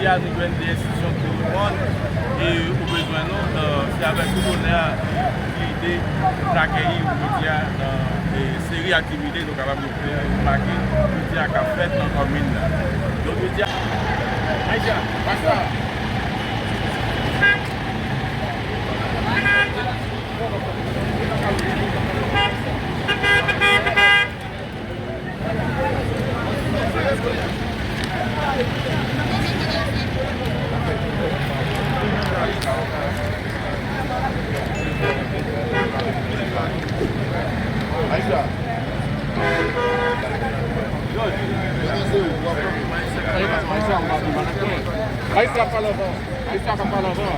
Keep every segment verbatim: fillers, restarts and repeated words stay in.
A nou jwenn de enstitisyon ki reponn e ou bezwen nou, se avèk tout onè e trankwilite nou t akèyi ou jodi a nan e seri aktivite nou kapab remake jodi a k ap fèt nan kòmin nan. Donk jodi a, Aisha, pase la. Aisha, pale anvan. Aisha, pale anvan.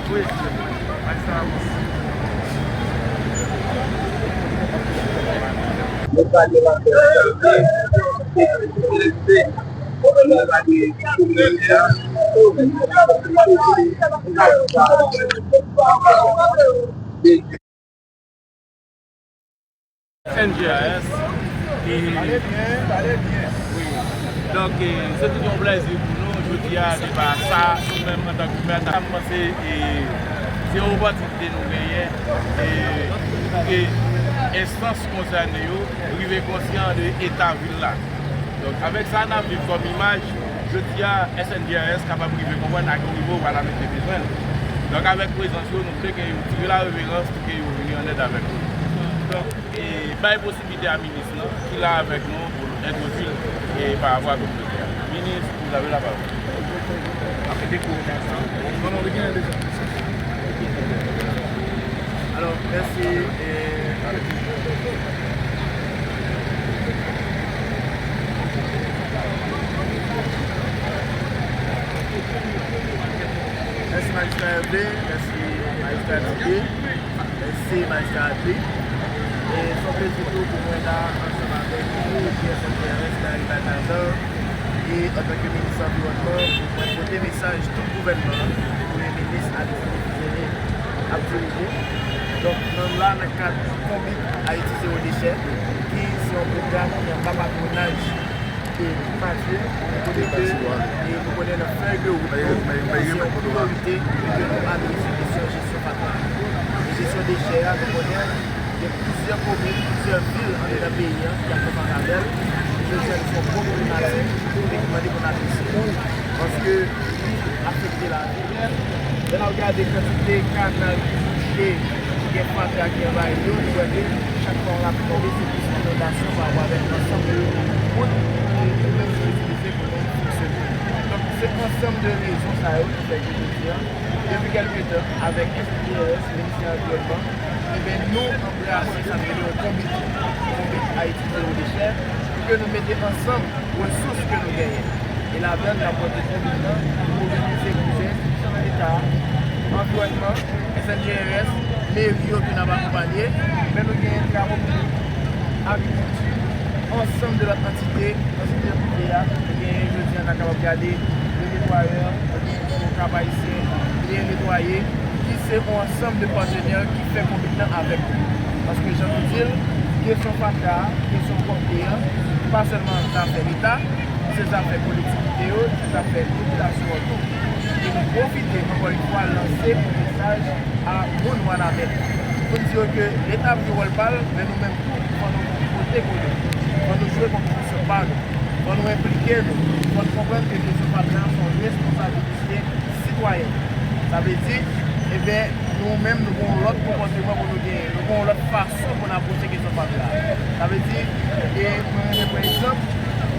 N G R S. E, wi. Donk, e, se toujou yon plèzi pou nou. Jodi a, se pa sa, nou menm antanke mè, nou panse, e, se yon opòtinite nou genyen, e, pou ke enstans konsène yo rive konsyan de eta vil la. Donk, avèk sa n ap viv kòm imaj, jodi a, S N G R S kapab rive konprann a ki nivo Wanament te bezwen l. Donk, avèk prezans yo, nou vle ke yo tire la reverans pou ke yo vini an èd avèk nou. Donk, e bay posiblite a minis lan, ki la avèk nou, pou entwodui l, e pa rapò a kominote a. Minis, vous avez la parole. Apre de koordinasyon. Non, non, li genyen deja. Alò, mèsi, e, mèsi Majistra Hervé, mèsi Majistra Didier, mèsi Majistra Adri. E se yon plezi tou pou mwen la ansanm avèk ou, P S M P R S, Gary Balthazar, e antanke minis anviwònman, pou mwen pote mesaj tout gouvènman an, Premye Minis Alexandre Fils-Aimé ap dirije. Donk, nou la nan kad Konbit Ayiti Zewo Dechè, ki se yon pwogram ki anba patwonaj e Matye, kote ke, e nou konnen nan fèy de wout nou, se yon priyorite pou ke nou adrese kesyon jesyon fatra. E jesyon dechè a, nou konnen gen plizyè komin, plizyè vil andedan peyi a ki ap fè fas avè l. Jodi a, nou se yon gwo pwoblematik e ki mande pou n adrese l. Paske li afekte lavi. Lè n ap gade kantite kanal ki bouche, ki gen fatra ki anvayi yo, nou wè ke chak fwa yon lapli tonbe, se plis inondasyon pa rapò avèk ansanm de wout ki nou menm nou itilize pou nou fonksyone. Donk, se ansanm de rezon sa yo ki fè ke jodi a, depi kèlke tan, avèk S N G R S, Ministè Anviwònman, enben, nou anbrase sa nou rele yon konbit, Konbit Ayiti Zewo Dechè, pou ke nou mete ansanm resous ke nou genyen. E ladan l, n ap pote konbit lan pou mobilize pou enstitisyon Leta a, anviwònman, S N G R S, meri yo ke n ap akonpanye, men nou genyen travo piblik, agrikilti, ansanm de lòt antite, antite prive a, nou genyen jodi a, n a kapab gade le netwayè, nou genyen Okap Ayisyen, Byen Netwaye, ki se yon ansanm de patnè ki fè konbit lan avèk nou. Paske jan nou di l, kesyon fatra a, kesyon pwòpte a, pa sèlman zafè Leta, se zafè kolektivite yo, se zafè popilasyon an tou. E nou pwofite, ankò yon fwa, lanse yon mesaj a moun Wanament pou n di yo ke Leta ap jwe wòl pa l, men nou menm tou, fò nou pote kote nou. Fò nou jwe kontribisyon pa nou. Fò nou enplike nou. Fò n konprann ke kesyon fatra a se yon responsabilite sitwayèn. Sa vle di, enben, nou menm, nou gen yon lòt konpòteman pou nou genyen. Nou gen yon lòt fason pou n apwoche kesyon fatra a. Sa vle di, e mwen renmen pran egzanp,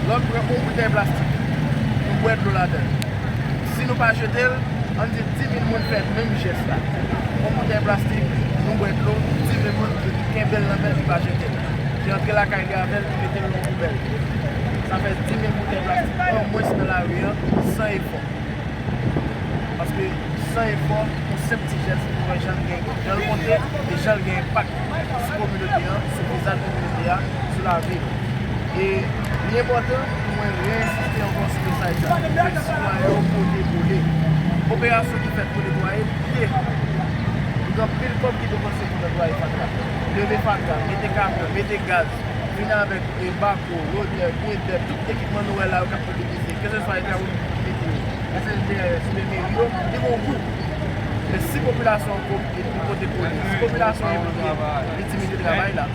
lè w pran yon boutèy plastik, nou bwè dlo ladan l. Si nou pa jete l, ann di di mil moun fè menm jès la. Yon boutèy plastik, nou bwè dlo, di mil moun ki kenbe l nan men l, ki pa jete l, ki antre lakay li avè l, ki mete l nan yon poubèl. Sa fè di mil boutèy plastik an mwens nan lari an, san efò. Paske san efò, yon senp ti jès, ou wè jan l gen, jan l konte, e jan l gen enpak sou kominote an, sou vizaj kominote a, sou lavi nou. E li enpòtan pou mwen reyensiste ankò sou mesaj sa, pou ke sitwayen yo pote kole. Operasyon ki fèt pou netwaye, li te. Nou gen anpil kòb ki depanse pou netwaye fatra. Leve fatra, mete kamyon, mete gaz, vin avèk e bako, lodè, grendè, tout ekipman nou wè la yo k ap mobilize, keseswa e travay ki mete yo. S N D R S oubyen meri yo, li gen yon kou. Men si popilasyon an ko-, li pote kole, si popilasyon an vle li diminye travay la,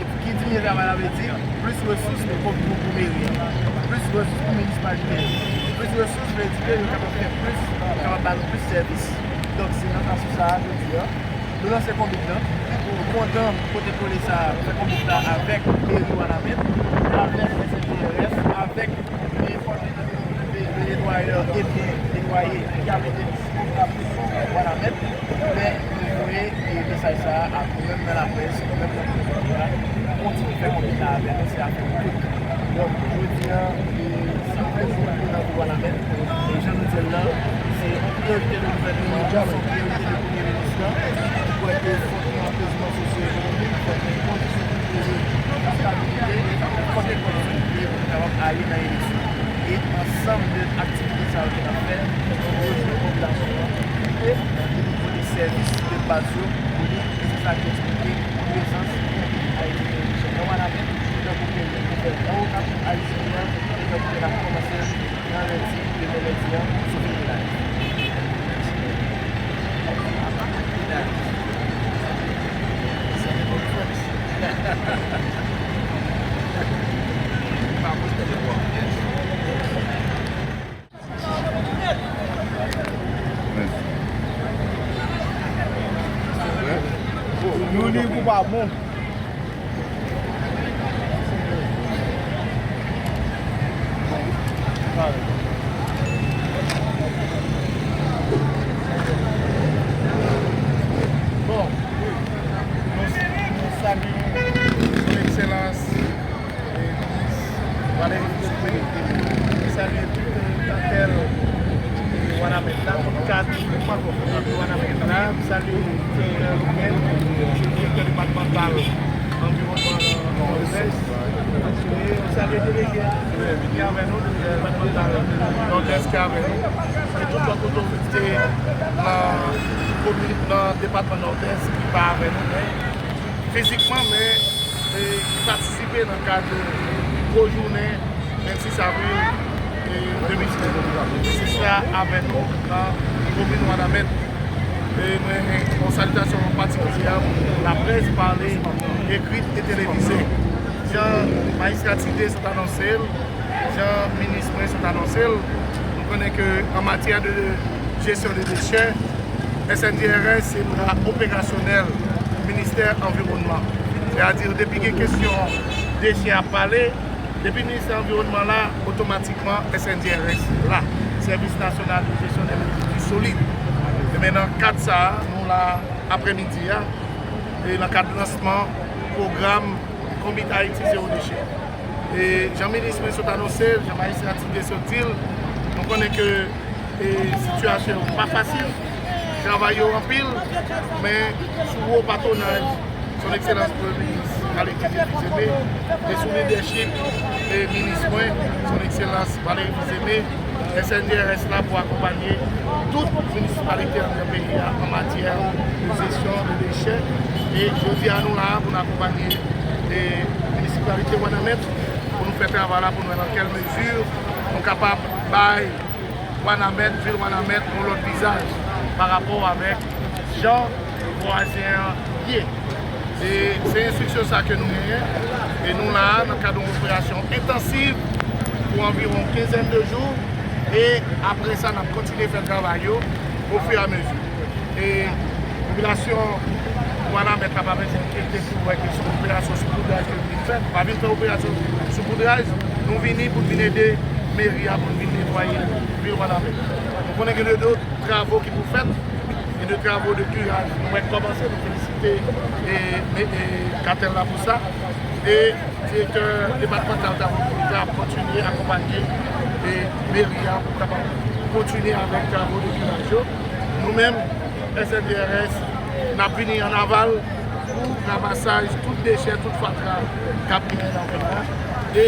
e ki diminye travay la vle di plis resous pou, pou, pou meri an, plis resous pou minisipalite yo, plis resous vle di ke yo kapab fè plis, yo kapab ba nou plis sèvis. Donk, se nan sans sa a, jodi a, nou lanse konbit la, nou kontan pote kole sa a, fè konbit la avèk meri Wanament, avèk S N D R S, avèk e fòk de, de netwayè ebyen netwaye ki ap mete diskons la pou Wanament, men nou voye e mesaj sa a nou menm nan laprès, nou menm nan kominote a, kontinye fè konbit la avè nou, se afè nou tout. Donk, jodi a, e, sa fè jou pou nan vil Wanament, e jan nou di l la, se yon priyorite de gouvènman an, se yon priyorite de premye minis lan, ki kwè ke fòk gen apaizman sosyo-ekonomik, fòk gen kondisyon pou kreye stabilite, fòk gen kondisyon pou kreye pou nou kapab ale nan eleksyon. E ansanm de aktivite sa yo ke n ap fè, nou rejwenn popilasyon an ki lite nan delive de sèvis de baz yo pou li, e se sa ki eksplike prezans Konbit Ayiti Television nan Wanament, tankou ke nou te fè nan Okap Ayisyen an, e tankou ke n ap kòmanse nan lendi, demen lendi an, sou Federa. Nou ni pou pa bon. Bon, nou, nou salye Son Ekselans, e, Minis Valéry Giscard. Nou salye tout, e, katèl, e, Wanament la, tout kat Wanament la. Nou salye direktè Louvèl, direktè depatmantal anviwònman nan Nòdès. E nou salye delege a ki vini avè nou, delege depatmantal Nòdès ki avè nou. E tout lòt otorite nan komin, nan depatman Nòdès ki pa avè nou, men fizikman, men, e, ki patisipe nan kad gwo jounen vennsis avril, e, de mil diznèf. Minis la avè nou nan komin Wanament. E mwen, yon salitasyon patikilyè pou laprès, pale, ekri e televize. Jan majistra Tilde sot anonse l, jan minis mwen sot anonse l, nou konnen ke an matyè de jesyon de dechè, S N D R S se bra operasyonèl ministè anviwònman. Sètadi, depi gen kesyon dechè ap pale, depi ministè anviwònman la, otomatikman S N D R S la. Sèvis Nasyonal de Jesyon dè Rejis Solid. E men nan kad sa a, nou la aprèmidi a, e nan kad lansman pwogram Konbit Ayiti Zewo Dechè. E jan minis mwen sot anonse l, jan majistra Tilde sot di l, nou konnen ke, e, sitiyasyon yo pa fasil, travay yo anpil, men sou wo patwonaj Son Ekselans Premye Minis Valéry Giscard e sou lidèchip, e, minis mwen, Son Ekselans Valéry Fils-Aimé, S N D R S la pou akonpanye tout minisipalite anndan peyi a an matyè de jesyon de dechè. E jodi a, nou la a pou n akonpanye, e, minisipalite Wanament pou nou fè travay la, pou nou wè nan kèl mezi nou kapab bay Wanament, vil Wanament, yon lòt vizaj pa rapò avèk jan vwazen an ye. E se enstriksyon sa ke nou genyen. E nou la a nan kad yon operasyon entansiv pou anviwon kenzèn de jou. E apre sa, n ap kontinye fè travay yo ofiramezi. E popilasyon Wanament la pa bezwen enkyete pou wè ke se yon operasyon sou poudraj ke nou vin fè. Nou pa vin fè operasyon sou poudraj. Nou vini pou n vin ede meri a, pou n vin netwaye vil Wanament. Nou konnen gen de, de travo ki pou fèt, gen de travo de kiraj. Nou mèt kòmanse, nou felisite e, e, e katèl la pou sa. E direktè depatmantal travo piblik la ap kontinye akonpanye e meri a pou kapab kontinye avèk travo de kiraj yo. Nou menm, S N D R S, n ap vini an aval pou ramasaj tout dechè, tout fatra k ap genyen nan vil la. E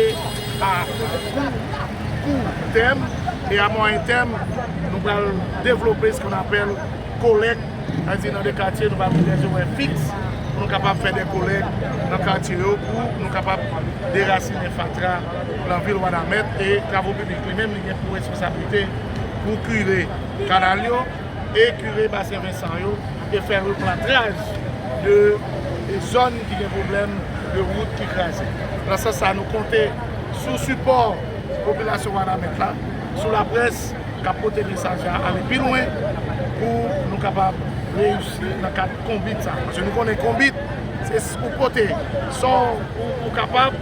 a kou, kou tèm e a mwayen tèm, nou pral devlope ce qu'on appelle kolèk, sètadi nan de katye, nou pral gen de orè fiks pou nou kapab fè de kolèk nan katye yo, pou nou kapab derasinen fatra nan vil Wanament. E travo piblik li menm, li gen pou responsablite pou kire kanal yo e kire Basen Vensan yo e fè replatraj de, de zòn ki gen pwoblèm de wout ki kraze. Nan sans sa, nou konte sou sipò popilasyon Wanament la, sou laprès k ap pote mesaj la ale pi lwen pou nou kapab reyisi nan kad konbit sa. Paske nou konnen konbit, se s- ou pote sa w ou, ou kapab,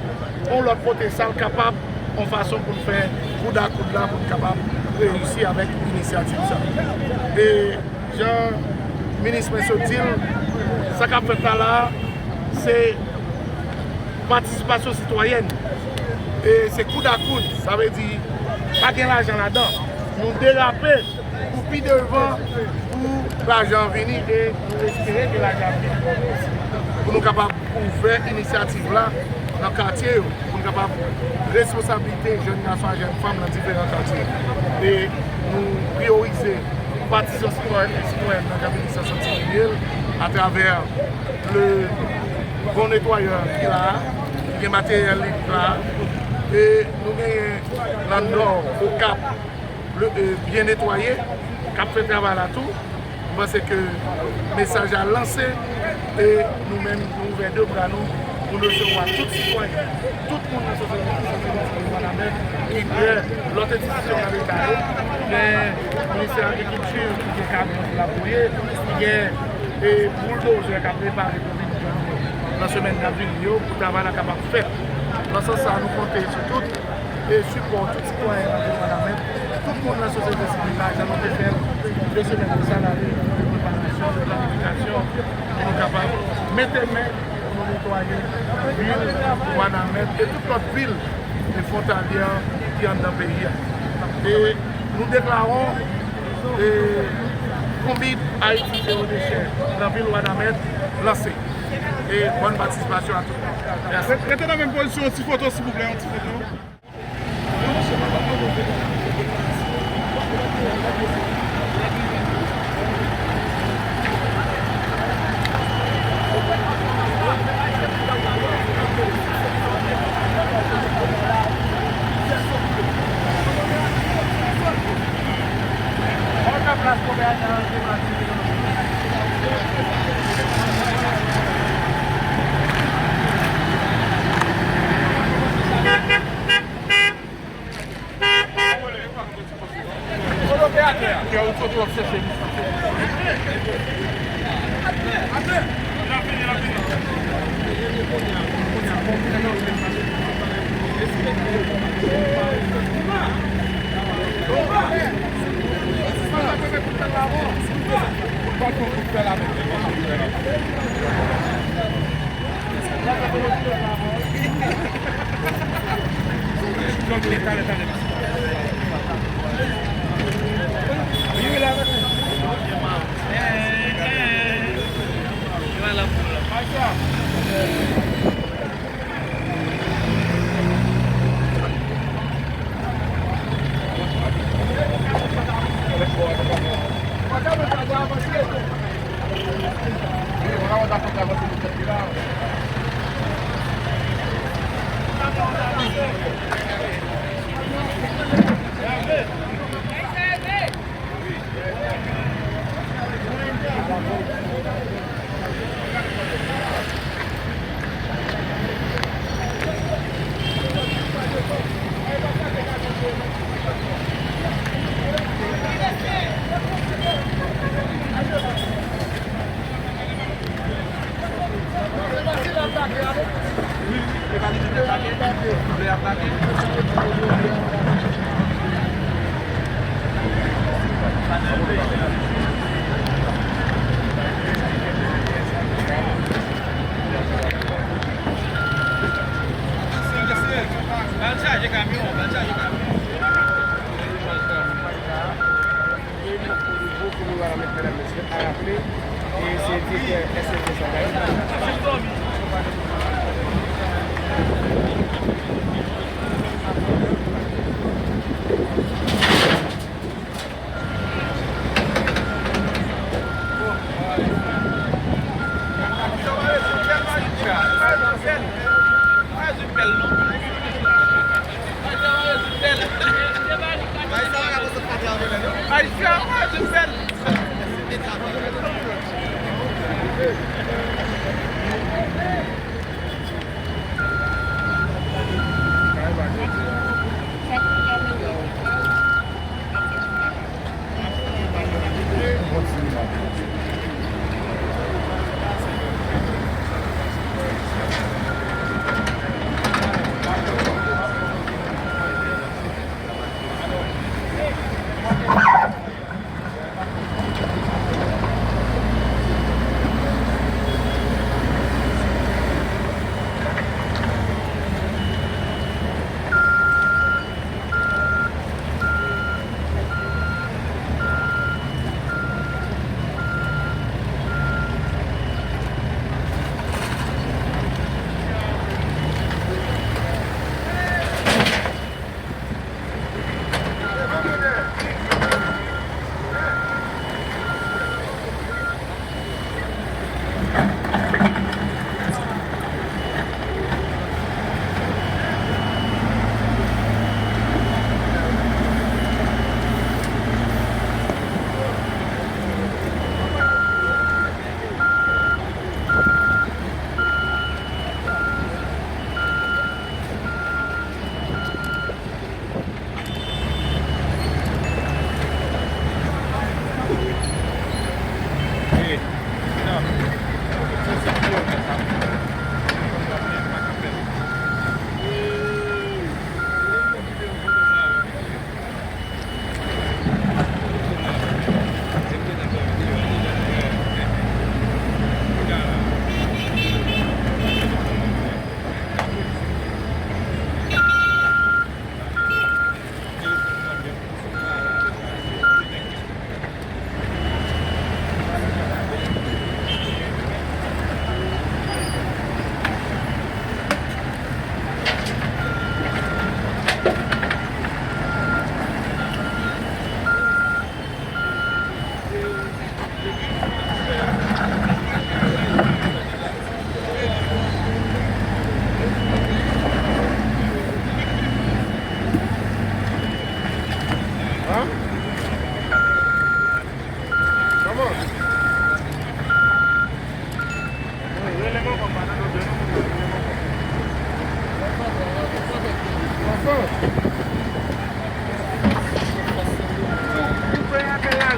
yon lòt pote sa l kapab, yon fason pou n fè koud a koud la, pou n kapab reyisi avèk inisyativ sa. E jan minis mwen sot di l, sa k ap fèt la la, se patisipasyon sitwayèn. E se koud a koud, sa vle di pa gen lajan ladan. Nou derape pou pi devan, pou lajan vini e nou espere ke lajan vini pou nou kapab ouvè inisyativ la nan katye yo, pou nou kapab responsablite jèn gason ak jèn fanm nan diferan katye. E nou priyorize patisipasyon sitwayèn nan jan minis la soti di l atravè le bon netwayè ki la a, ki gen materyèl li la a. E nou genyen nan Nò, Okap, le, e, byen netwaye, k ap fè travay la tou. M panse ke mesaj la lanse e nou menm, nou ouvè de bra nou pou nou resevwa tout sitwayen, tout moun nan sosyete sivil Wanament ki prè, lòt enstitisyon nan Leta yo, gen Ministè Agrikilti ki gen kamyon pou l ap voye, ki gen, e, bouldozè k ap prepare pou vin jwenn nou nan semèn k ap vini yo pou travay la kapab fèt. Nan sans sa, nou konte sou tout e sipò tout sitwayen nan vil Wanament, tout moun nan sosyete sivil la, jan nou te fè l de semèn de sa, nan reyinyon de preparasyon, de planifikasyon, pou nou kapab mete men pou nou netwaye vil Wanament e tout lòt vil e fwontalyè ki anndan peyi a. E nou deklawon e konbit Ayiti Zewo Dechè nan vil Wanament lanse. E bòn patisipasyon a tout moun. Mèsi. Rete nan menm pozisyon, yon ti foto, silvouplè, yon ti foto.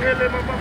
Rele manman.